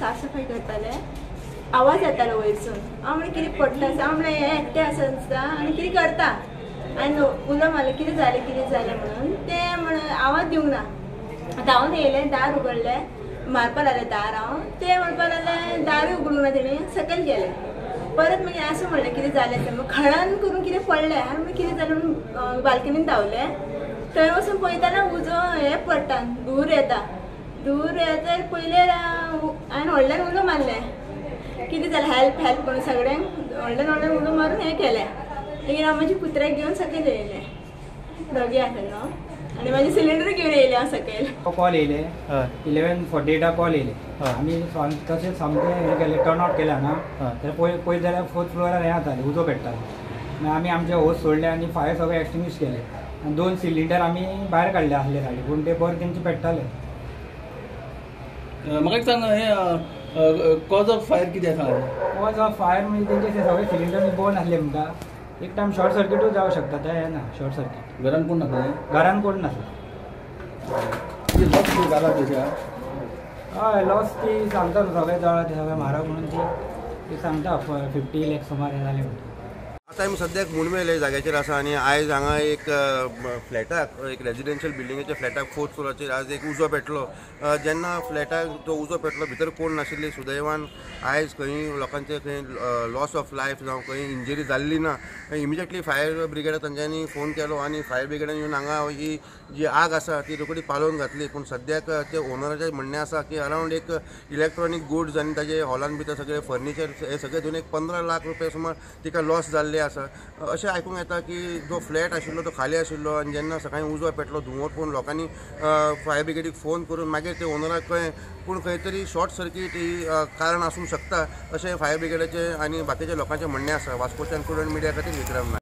साफ सफाई करताले. आवाज येतालो वयरसून. हांव म्हणलें कितें पडटा आसा, हांव म्हणलें हें एकटें आसा दिसता आनी कितें करता. आनी उलो मारलो कितें जालें कितें जालें म्हणून, तें म्हणून आवाज दिवंक ना. धांवन येयलें, दार उगडलें, मारपा लागलें दार. हांव तें म्हणपा लागलें दारूय उगडूंक ना तेणी, सकयल गेलें. परत मागीर आसूं म्हणलें कितें जालें तें, खळान करून कितें पडलें. आनी मागीर कितें जालें म्हणून बाल्कनीन धांवलें. थंय वचून पळयतना उजो हें पडटा, धूर येता. धूर येता पयलें हांवें व्हडल्यान उलो मारलें कितें जालें, हेल्प हेल्प म्हणून सगळ्यांक व्हडल्यान व्हडल्यान उलो मारून हें केलें. मागीर हांव म्हज्या कुत्र्याक घेवन सकयल येयलें, डॉगी आसा न्हू, आनी म्हाजे सिलिंडर घेवन येयलें हांव सकयल. कॉल येयले 11:48 कॉल येयले. आमी तशें सामकें हें केलें, टर्न आवट केलें हांगा. तर पळयत जाल्यार फोर्थ फ्लोरार हें जातालें, उजो पेट्टालो. मागीर आमी आमचे होस सोडले आनी फायर सगळें एक्सटिंग्विश केलें. आनी 2 सिलिंडर आमी भायर काडले आसले सायडी, पूण ते बरें तेंचे पेट्टाले. म्हाका एक सांग, हें कॉज ऑफ फायर कितें आसा? कॉज ऑफ फायर म्हणजे तेंचे ते सगळे सिलिंडर बर्न आसले म्हणटा. एक टायम शॉर्ट सर्किटूय जावं शकता, तें हें ना शॉर्ट सर्कीट. घरान कोण नासलें? घरान कोण नासलें. लॉस जाला तशें? हय, लॉस ती सांगता न्हू, सगळें जळ्ळां तें सगळें म्हारग म्हणून ती सांगता 50 लॅक सुमार हें जालें म्हणटा. आतां आमी सद्याक मुणवेल जाग्याचेर आसा आनी आयज हांगा एक फ्लॅटाक, एक रेजिडेन्शियल बिल्डिंगेच्या फ्लॅटाक फोर्थ फ्लोराचेर आज एक उजो पेटलो. जेन्ना फ्लॅटाक तो उजो पेटलो भितर कोण नाशिल्ली. सुदैवान आयज खंय लोकांचे खंय लॉस ऑफ लायफ जावं खंय इंजरी जाल्ली ना. इमिजिएटली फायर ब्रिगेडाक तांच्यांनी फोन केलो आनी फायर ब्रिगेडान येवन हांगा ही जी आग आसा ती रोखडी पालोवन घातली. पूण सद्याक ते ओनराचें म्हणणें आसा की अरावंड एक इलेक्ट्रॉनीक गुड्स आनी ताजे हॉलान भितर सगळे फर्निचर हे सगळे धरून एक 15 लाख रुपया सुमार तिका लॉस जाल्ले आसा. अशें आयकूंक येता की जो फ्लॅट आशिल्लो तो खाली आशिल्लो आनी जेन्ना सकाळीं उजो पेटलो धुंवर पळोवन लोकांनी फायर ब्रिगेडीक फोन करून मागीर ते ओनराक कळ्ळें. पूण खंय तरी शॉर्ट सर्कीट ही कारण आसूंक शकता अशें फायर ब्रिगेडाचें आनी बाकीच्या लोकांचें म्हणणें आसा. वास्कोच्यान प्रुडंट मिडिया खातीर विक्रम नायक.